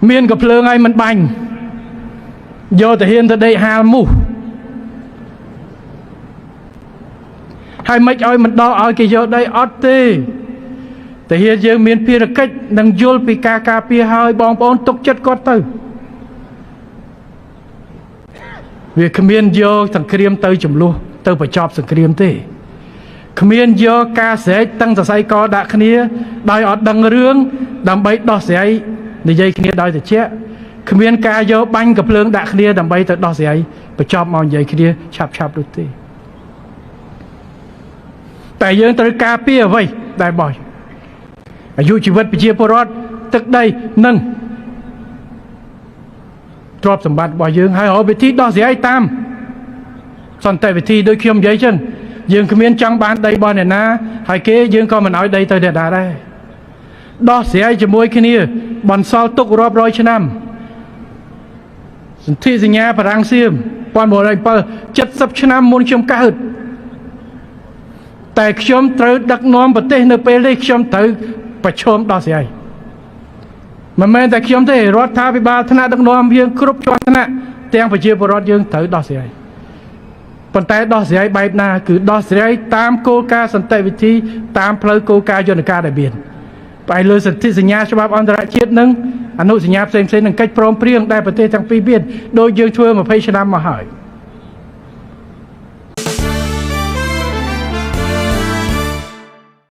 មានកំភ្លើងឲ្យមិនបាញ់យកទៅហ៊ានទៅដេកហាលមូសហើយមិនឲ្យមិនដកឲ្យគេយកដីអត់ទេតែហ៊ានយើងមានភារកិច្ចនឹងយល់ពីការការពារហើយបងប្អូនទុកចិត្តគាត់ទៅវាគ្មានយកសង្គ្រាមទៅចំនួនទៅបញ្ចប់សង្គ្រាមទេគ្មានយកការស្រែកតឹងសរសៃកដាក់គ្នាដោយអត់ដឹងរឿងដើម្បីដោះស្រាយនិយាយគ្នាដោយតិចគ្មានការយកបាញ់កំភ្លើងដាក់គ្នាដើម្បីទៅដោះស្រាយបញ្ចប់មកនិយាយគ្នាឆាប់ឆាប់នោះទេតែយើងត្រូវការពារអ្វីដែលបោះអាយុជីវិតប្រជាពលរដ្ឋទឹកដីនិងទ្រព្យសម្បត្តិរបស់យើងហើយរកវិធីដោះស្រាយតាមសន្តិវិធីដូចខ្ញុំនិយាយចឹងយើងគ្មានចង់បានដីរបស់អ្នកណាហើយគេយើងក៏មិនឲ្យដីទៅអ្នកណាដែរដោះស្រាយជាមួយគ្នាបន្សល់ទុករាប់រយឆ្នាំសន្ធិសញ្ញាបារាំងសៀម1907 70ឆ្នាំមុនខ្ញុំកើតតែខ្ញុំត្រូវដឹកនាំប្រទេសនៅពេលនេះខ្ញុំត្រូវប្រឈមដោះស្រាយមិនមែនតែខ្ញុំទេរដ្ឋាភិបាលថ្នាក់ដឹកនាំយើងគ្រប់ជាន់ថ្នាក់ទាំងប្រជាពលរដ្ឋយើងត្រូវដោះស្រាយប៉ុន្តែដោះស្រាយបែបណាគឺដោះស្រាយតាមគោលការណ៍សន្តិវិធីតាមផ្លូវគោលការណ៍យន្តការដែលមានផ្អែកលើសន្ធិសញ្ញាច្បាប់អន្តរជាតិនិងអនុសញ្ញាផ្សេងៗនិងកិច្ចព្រមព្រៀងដែលប្រទេសទាំងពីរមានដូចយើងធ្វើ20ឆ្នាំមកហើយ។